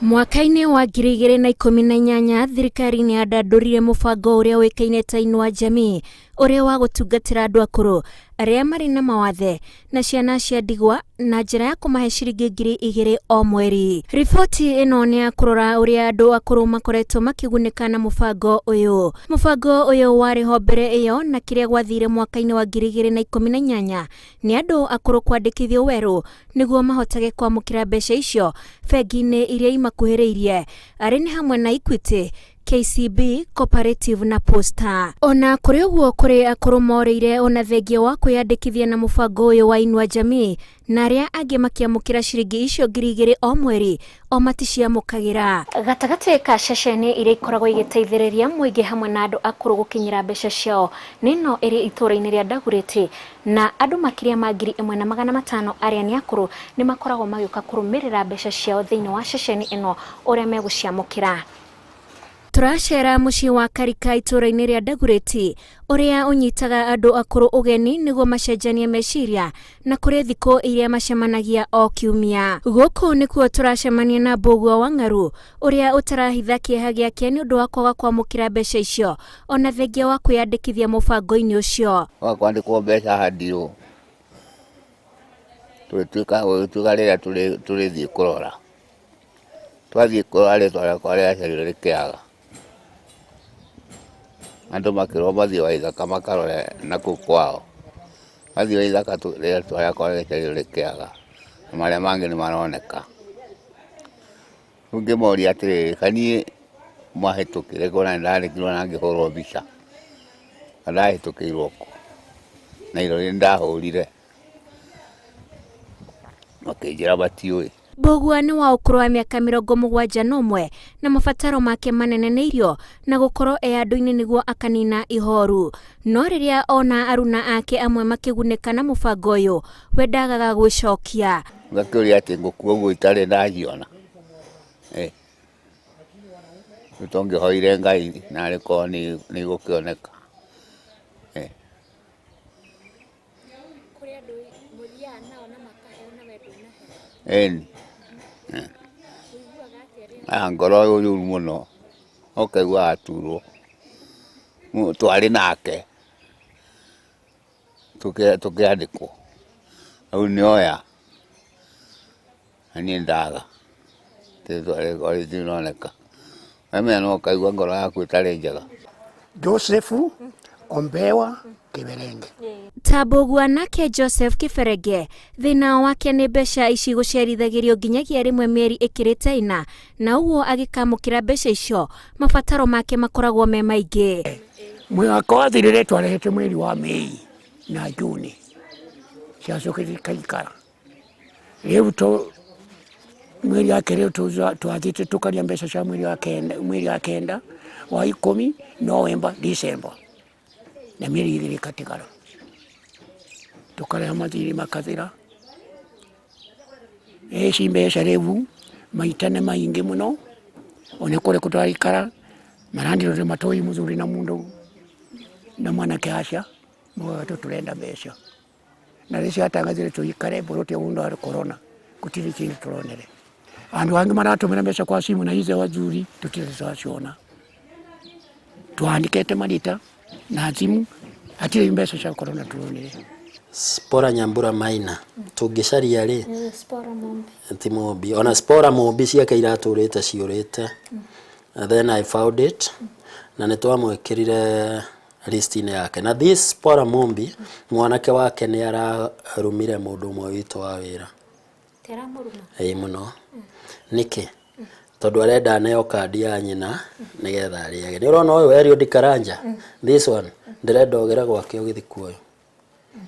Mwaka-inĩ wa 2018 thirikari nĩ yandandũrire mũbango ũrĩa ũĩkaine ta Inua Jamii ũrĩa wa gũtungatĩra andũ akũrũ arĩa marĩ na mawathe na ciana cia ndigwa na njĩra ya kũmahe ciringi 2000 o mweri. Riboti ĩno nĩ ya kũrora ũrĩa andũ akũrũ makoretwo makĩgunĩka na mũbango ũyũ. Mũbango ũyũ warĩ ho mbere ĩyo na kĩrĩa gwathire mwaka-inĩ wa 2018 nĩ andũ akũrũ kwandĩkithio werũ nĩguo mahotage kwamũkĩra mbeca icio bengi-inĩ iria imakuhĩrĩirie arĩ nĩ hamwe na Equity, KCB, Cooperative na Posta. Ona kũrĩ ũguo kũrĩ akũrũ morĩire ona thengia wa kwĩyandĩkithia na mũbango ũyũ wa Inua Jamii na arĩa angĩ makĩamũkĩra ciringi icio 2000 o mweri o maticiamũkagĩra. Gatagatĩ ka ceceni iria ikoragwo igĩteithĩrĩria mũingĩ hamwe na andũ akũrũ gũkinyĩra mbeca ciao nĩ ĩno ĩrĩ itũũra-inĩ rĩa Dagoretti na andũ makĩria ma 1500 arĩa nĩ akũrũ nĩ makoragwo magĩũka kũrũmĩrĩra mbeca ciao thĩinĩ wa ceceni ĩno ũrĩa megũciamũkĩra. Tũracera mũciĩ wa Karika itũũra-inĩ rĩa Dagoretti ũrĩa ũnyitaga andũ akũrũ ũgeni nĩguo macenjanie meciria na kũrĩ thikũ iria macemanagia o kiumia. Gũkũ nĩkuo tũracemania na Mbũgua wa Ng'aru ũrĩa ũtarahitha kĩeha gĩake nĩ ũndũ wa kwaga kwamũkĩra mbeca icio ona thengia wa kwĩyandĩkithia mũbango-inĩ ũcio. Wa kwandĩkwo mbeca handirwo tũgĩtuĩka gũgĩtuĩka rĩrĩa tũrĩthiĩ kũrora twathiĩ kũrora rĩtwa rĩakwa rĩracerio rĩkĩaga andũ makĩrwo mathiĩ Waithaka makarore nakũu kwao mathiĩ Waithaka rĩtwa rĩakwa rĩracerio rĩkĩaga na marĩa mangĩ nĩ maroneka. Rĩu ngĩmoria atĩrĩrĩ, kaĩ niĩ mwahĩtũkire kuona nĩ ndandĩkirwo na ngĩhũrwo mbica, na ndahĩtũkĩirwo kũ? Na irore nĩ ndahũrire, makĩnjĩra matiũĩ. Mbũgua nĩ wa ũkũrũ wa mĩaka 71 na mabataro make manene nĩ irio na gũkorwo e andũ-inĩ nĩguo akanina ihoru. No rĩrĩa ona aruna ake amwe makĩgunĩka na mũbango ũyũ, we ndagaga gwĩcokia. Ngakĩũria atĩ ngũkua ũguo itarĩ ndaciona Eh. Rĩu tongĩhoire Ngai narĩ korwo nĩ igũkĩoneka Eh. Kũrĩ andũ mũthiaga nao na makaheo na we ndũnaheo. Ĩni. Ũiguaga atĩa rĩrĩa Ah, ngoro ũru mũno ũkaigua waturwo. Twarĩ nake tũkĩandĩkwo rĩu nĩoya na niĩ ndaga rĩtwa rĩakwa rĩtinoneka. Wamenya no ũkaigua ngoro yaku ĩtarĩ njega. Joseph Ombewa Kiberenge. Ta Mbũgua nake Joseph Kĩberenge thĩna wake nĩ mbeca ici gũcerithagĩrio nginyagia rĩmwe mĩeri ĩkĩrĩte ĩna na ũguo agĩkamũkĩra mbeca icio mabataro make makoragwo me maingĩ. Mwaka wathirire twarehete mweri wa Mĩĩ na Juni ciacokire ikaikara rĩu tũ mweri wa kerĩ twathiĩte tũkaria mbeca cia mweri wa kenda mweri wa kenda wa ikũmi Novemba December na mĩeri igĩrĩ ĩgatigara tũkarĩha mathirĩ makathira ici mbeca rĩu maita nĩ maingĩ mũno ona kũrĩa tũraikara marandĩrwo matũĩ mũthuri na mũndũ na mwanake aca maugaga tũrenda mbeca na rĩrĩa ciatangathire tũikare mbũrũti ya mũndũ wa corona gũtirĩ kĩndũ tũronere andũ angĩ maratũmĩra mbeca kwa simu na icio athuri tũtirĩ twaciona twandĩkĩte marita na thimũ hatirĩ mbeca cia corona turonire. Spora Nyambura Maina tũngĩcaria rĩ Spora Mumbi. Ti Mumbi ona Spora Mumbi ciake iratũrĩte ciũrĩte. Then I found it na nĩ twamwĩkĩrire list-inĩ yake na this Spora Mumbi mwanake wake nĩ ararumire mũndũ ũmwe witũ wa wĩra. Ĩĩ mũno. Nĩkĩ? Tondũ arenda aneo kandi ya nyina nĩgetha arĩage. Nĩ ũrona ũyũ Eliud Karanja? This one ndĩrenda ũgere gwake ũgĩthiĩ kuoyo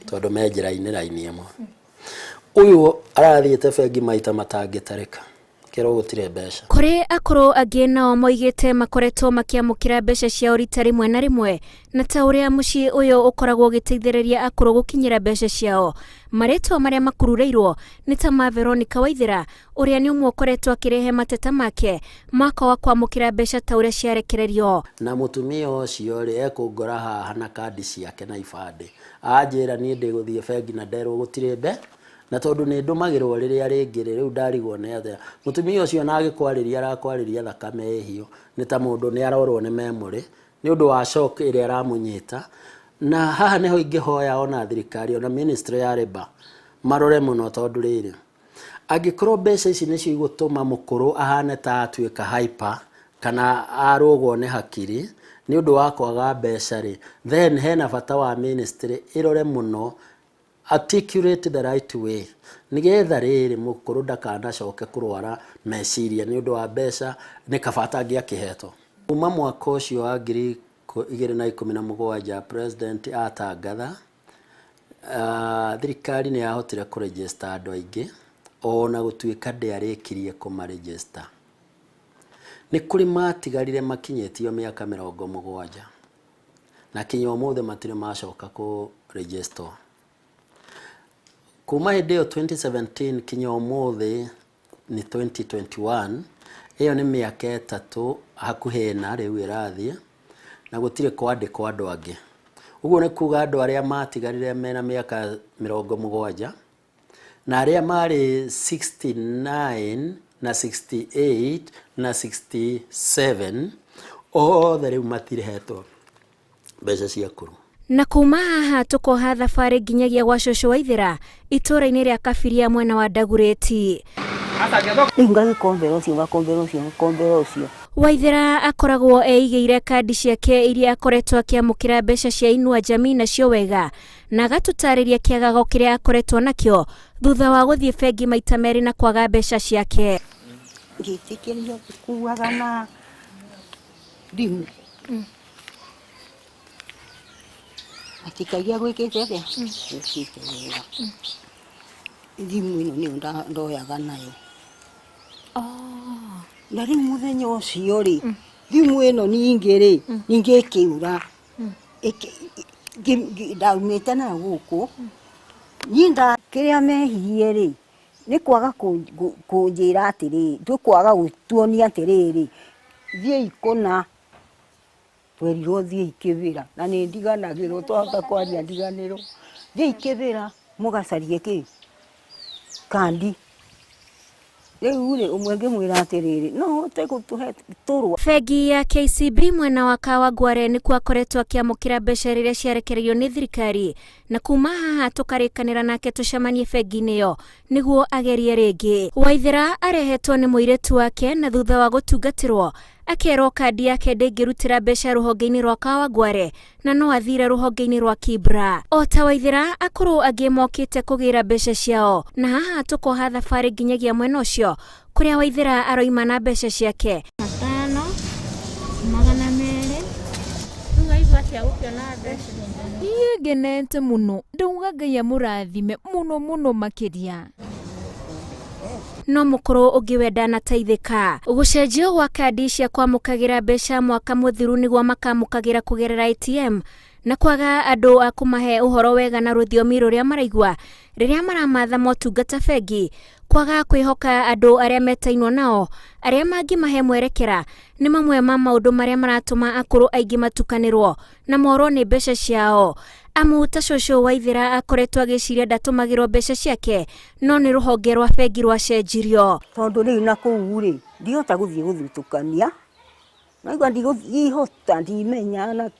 tondũ me njĩra-inĩ raini ĩmwe. Ũyũ arathiĩte bengi maita matangĩtarĩka. Kerwo gũtirĩ mbeca. Kũrĩ akũrũ angĩ nao moigĩte makoretwo makĩamũkĩra mbeca ciao rita rĩmwe na rĩmwe na ta ũrĩa mũciĩ ũyũ ũkoragwo ũgĩteithĩrĩria akũrũ gũkinyĩra mbeca ciao. Marĩtwa marĩa makururĩirwo nĩ ta ma Veronica Waithera ũrĩa nĩ ũmwe ũkoretwo akĩrehe mateta make ma kwaga kwamũkĩra mbeca ta ũrĩa ciarekererio. Na mũtumia ũcio rĩ, ekũngora haha na kandi ciake na ibandĩ. Anjĩra niĩ ndĩgũthiĩ bengi na nderwo gũtirĩ mbe, Na tondũ nĩ ndũmagĩrwo rĩrĩa rĩngĩ rĩ, rĩu ndarigwo nĩ atĩa. Mũtumia ũcio ona agĩkwarĩria arakwarĩria thakame ĩhiũ, nĩ ta mũndũ nĩ arorwo nĩ memory nĩ ũndũ wa shock ĩrĩa ĩramũnyita. Na haha nĩho ingĩhoya ona thirikari ona ministry ya labour marore mũno tondũ rĩrĩ, angĩkorwo mbeca ici nĩcio igũtũma mũkũrũ ahane ta atuĩka hyper kana arũgwo nĩ hakiri nĩ ũndũ wa kwaga mbeca rĩ, then hena bata wa ministry ĩrore mũno articulate the right way nĩgetha rĩrĩ mũkũrũ ndakanacoke kũrwara meciria nĩ ũndũ wa mbeca nĩ kaba atangĩakĩhetwo. Kuma mwaka ũcio wa 2017 president atangatha Thirikari nĩ yahotire kũ register andũ aingĩ ona gũtuĩka ndĩarĩkirie kũma register. Nĩ kũrĩ matigarire makinyĩtio mĩaka 70 na kinya ũmũthĩ matirĩ macoka kũ register. Kuma hĩndĩ ĩyo 2017 kinya ũmũthĩ nĩ 2021, ĩyo nĩ mĩaka 3 hakuhĩ 4 rĩu ĩrathiĩ, na gũtirĩ kwandĩkwo andũ angĩ. Ũguo nĩ kuga andũ arĩa matigarire mena mĩaka 70 na arĩa marĩ 69 na 68 na 67 othe rĩu matirehetwo mbeca cia kũrũ. Na kuma haha tũkoha thabarĩ nginyagia gwa cũcũ Waithĩra itũra-inĩ rĩa Kabiria mwena wa Ndagurĩti. Rĩu ngagĩkombera ũcio ngakombera ũcio ngakombera ũcio. Waithĩra akoragwo eigĩire kandi ciake iria akoretwo akĩamũkĩra mbeca cia Inua Jamii nacio wega na agatũtarĩria kĩagago kĩrĩa akoretwo nakĩo thutha wa gũthiĩ bengi maita merĩ na kwaga mbeca ciake. Ngĩtĩkĩrio gũkuaga na thimũ. Atikagia gwĩkĩte atĩa? Gwĩkĩte wega. Thimũ ĩno nĩyo ndoyaga nayo. Na rĩu mũthenya ũcio rĩ, thimũ ĩno ningĩ rĩ, ningĩ ĩkĩura. Ndaumĩte nayo gũkũ, niĩ kĩrĩa mehirie rĩ, nĩ kwaga kũnjĩra atĩrĩrĩ, nĩ kwaga gũtuonia atĩrĩrĩ, thiĩi kũna. Twerirwo thiĩi kĩbĩra na nĩ ndiganagĩrwo twahota kwaria ndiganĩrwo. Thiĩi kĩbĩra mũgacarie kĩ? Kandi. Rĩu rĩ, ũmwe ngĩmwĩra atĩrĩrĩ, no ũhote gũtũhe tũrwa. Bengi ya KCB mwena wa Kawangware nĩkuo akoretwo akĩamũkĩra mbeca rĩrĩa ciarekereirio nĩ thirikari na kuma haha tũkarĩkanĩra nake tũcemanie bengi-inĩ ĩyo nĩguo agerie rĩngĩ. Waithĩra arehetwo nĩ mũirĩtu wake na thutha wa gũtungatĩrwo akerwo kandi yake ndĩngĩrutĩra mbeca rũhonge-inĩ rwa Kawangware na no athire rũhonge-inĩ rwa Kibra. O ta Waithĩra, akũrũ angĩ mokĩte kũgĩra mbeca ciao na haha tũkoha thabarĩ nginyagia mwena ũcio kũrĩa Waithĩra aroima na mbeca ciake. 500, 200. Rĩu waigua atĩa gũkĩona mbeca? Niĩ ngenete mũno ndauga Ngai amũrathime mũno mũno makĩria. No mũkũrũ ũngĩ we ndanateithĩka. Gũcenjio gwa kandi cia kwamũkagĩra mbeca mwaka mũthiru nĩguo makamũkagĩra kũgerera ATM na kwaga andũ a kũmahe ũhoro wega na rũthiomi rũrĩa maraigua rĩrĩa maramatha motungata bengi, kwaga kwĩhoka andũ arĩa metainwo nao arĩa mangĩmahe mwerekera nĩ mamwe ma maũndũ marĩa maratũma akũrũ aingĩ matukanĩrwo na morwo nĩ mbeca ciao. Amu ta cũcũ Waithĩra akoretwo agĩciria ndatũmagĩrwo mbeca ciake no nĩ rũhonge rwa bengi rwacenjirio. Tondũ rĩu na kũu rĩ, ndihota gũthiĩ gũthutũkania, naigua ndihota ndimenya na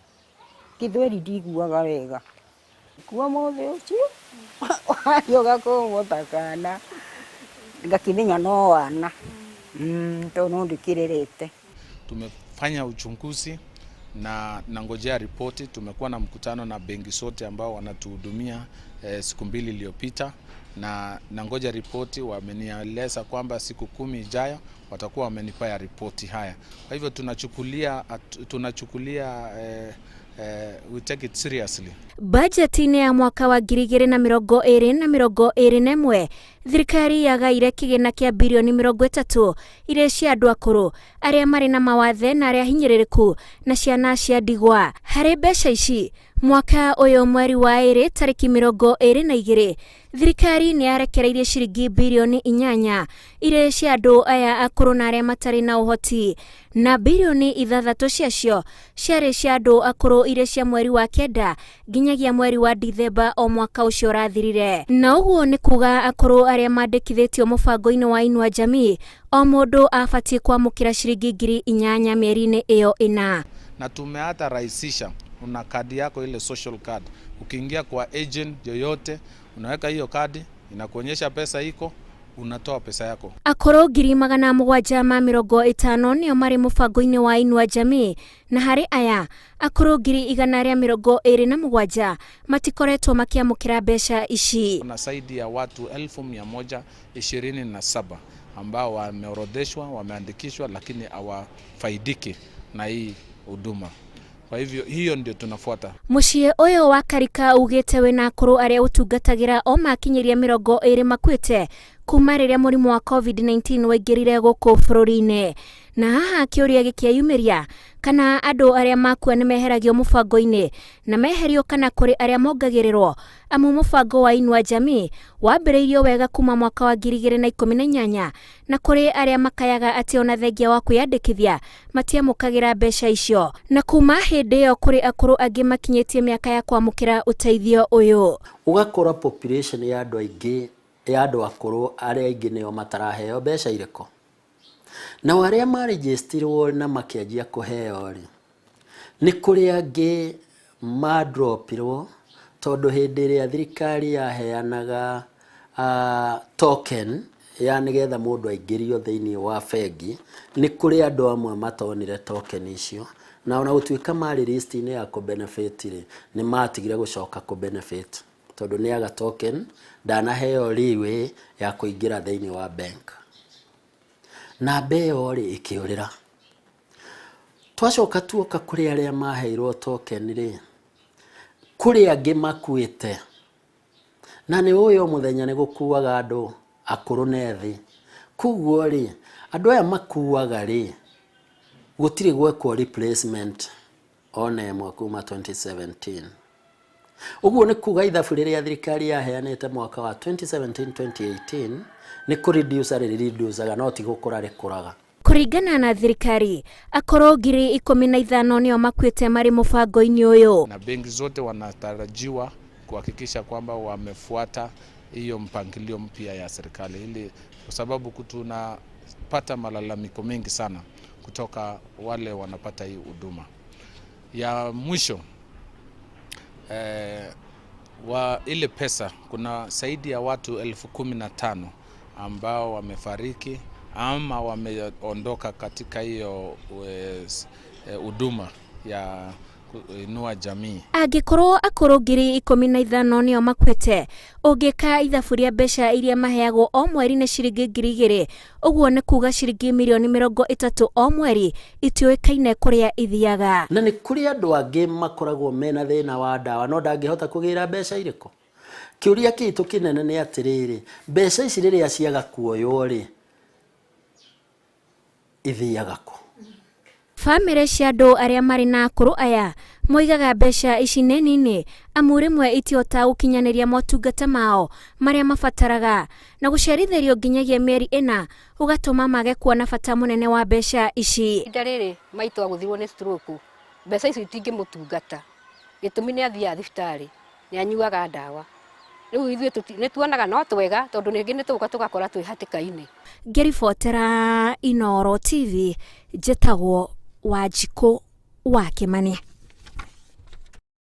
gĩthweri ndiguaga wega. Kuo mũthĩ ũcio waria ũgakũmũta kana ngakĩmenya no wana tondũ no ndĩkĩrerete. Tumefanya uchunguzi na nangojea ripoti. Tumekuwa na mkutano na benki zote ambao wanatuhudumia siku 2 iliyopita na nangoja ripoti. Wamenieleza kwamba siku 10 ijayo watakuwa wamenipea ripoti haya. Kwa hivyo tunachukulia we take it seriously. Bajeti-inĩ ya mwaka wa 2020 na 2021 thirikari yagaire kĩgĩna kĩa birioni 30 iria cia andũ akũrũ arĩa marĩ na mawathe na arĩa hinyĩrĩrĩku na ciana cia ndigwa. Harĩ mbeca ici Mwaka ũyũ mweri wa ĩrĩ tarĩki 22 thirikari nĩ yarekereirie ciringi birioni 8 irĩ cia andũ aya akũrũ na arĩa matarĩ na ũhoti, na birioni 6 ciacio ciarĩ cia andũ akũrũ irĩ cia mweri wa 9 nginyagia mweri wa Dithemba o mwaka ũcio ũrathirire. Na ũguo nĩ kuga akũrũ arĩa mandĩkithĩtio mũbango-inĩ wa Inua Jamii o mũndũ abatiĩ kwamũkĩra ciringi 8,000 mĩeri-inĩ ĩyo 4. Na tumehata rahisisha, una kadi yako ile social card, ukiingia kwa agent yoyote unaweka hiyo kadi, inakuonyesha pesa iko, unatoa pesa yako. Akũrũ 750,000 nĩo marĩ mũbango-inĩ wa Inua Jamii, na harĩ aya akũrũ 127,000 matikoretwo makĩamũkĩra mbeca ici. Kuna zaidi ya watu 127,000 ambao wameorodheshwa, wameandikishwa, lakini hawafaidiki na hii huduma. Kwa hivyo hiyo ndio tunafuata. Mũciĩ ũyũ wa Karika ugĩte wĩna akũrũ arĩa ũtungatagĩra o makinyĩria 20 makuĩte kuma rĩrĩa mũrimũ wa COVID-19 waingĩrire gũkũ bũrũri-inĩ. Na haha kĩũria gĩkĩyumĩria kana andũ arĩa makua nĩ meheragio mũbango-inĩ na meherio kana kũrĩ arĩa mongagĩrĩrwo, amu mũbango wa Inua Jamii wambĩrĩirio wega kuma mwaka wa 2018 na kũrĩ arĩa makayaga atĩ ona thengia wa kwĩyandĩkithia matiamũkagĩra mbeca icio, na kuma hĩndĩ ĩyo kũrĩ akũrũ angĩ makinyĩtie mĩaka ya kwamũkĩra ũteithio ũyũ. Ũgakora population ya andũ aingĩ ya andũ akũrũ arĩa aingĩ nĩo mataraheo mbeca irĩkũ, nao arĩa marĩnjĩstirwo na makĩanjia kũheo rĩ, nĩ kũrĩ angĩ madropirwo tondũ hĩndĩ ĩrĩa thirikari yaheanaga token ya nĩgetha mũndũ aingĩrio thĩinĩ wa bengi, nĩ kũrĩ andũ amwe matonire token icio, na ona gũtuĩka marĩ list-inĩ ya kũ-benefit rĩ, nĩ matigire gũcoka kũ-benefit tondũ nĩ aga token ndanaheo leeway ya kũingĩra thĩinĩ wa bank. Namba ĩyo rĩ ĩkĩũrĩra. Twacoka tuoka kũrĩ arĩa maheirwo token rĩ, kũrĩ angĩ makuĩte, na nĩ ũĩ o mũthenya nĩ gũkuaga andũ akũrũ na ethĩ. Koguo rĩ, andũ aya makuaga rĩ, gũtirĩ gwekwo replacement ona ĩmwe kuma 2017. Ũguo nĩ kuga ithabu rĩrĩa thirikari yaheanĩte mwaka wa 2017-2018 nĩ kũ-reduce rĩreducaga no ti gũkũra rĩkũraga. Kũringana na thirikari, akũrũ 15,000 nĩo makuĩte marĩ mũbango-inĩ ũyũ. Na bengi zote wanatarajiwa kuhakikisha kwamba wamefuata hiyo mpangilio mpya ya serikali, ili kwa sababu tunapata malalamiko mengi sana kutoka wale wanapata hii huduma. Ya mwisho wa ile pesa, kuna zaidi ya watu 15,000 ambao wamefariki ama wameondoka katika hiyo huduma ya Inua Jamii. Angĩkorwo akũrũ 15,000 nĩo makuĩte, ũngĩka ithabu rĩa mbeca iria maheagwo o mweri nĩ ciringi 2,000, ũguo nĩ kuga ciringi mirioni 30 o mweri itiũĩkaine kũrĩa ithiaga. Na nĩ kũrĩ andũ angĩ makoragwo mena thĩna wa ndawa no ndangĩhota kũgĩra mbeca irĩkũ. Kĩũria gitũ kĩnene nĩ atĩrĩrĩ, mbeca ici rĩrĩa ciaga kuoywo rĩ, ithiaga kũ? Bamĩrĩ cia andũ arĩa marĩ na akũrũ aya moigaga mbeca ici nĩ nini, amu rĩmwe itihotaga gũkinyanĩria motungata mao marĩa mabataraga, na gũcerithĩrio nginyagia mĩeri 4 gũgatũma mage kuona bata mũnene wa mbeca ici. Ihinda rĩrĩ maitũ agũthirwo nĩ stroke, mbeca icio itingĩmũtungata, gĩtũmi nĩ athiaga thibitarĩ, nĩ anyuaga ndawa. Rĩu ithuĩ nĩ tuonaga no twega tondũ rĩngĩ nĩ tũgũka tũgakora twĩ hatĩka-inĩ. Ngĩribotera Inooro TV, njĩtagwo Wanjikũ wa Kĩmani.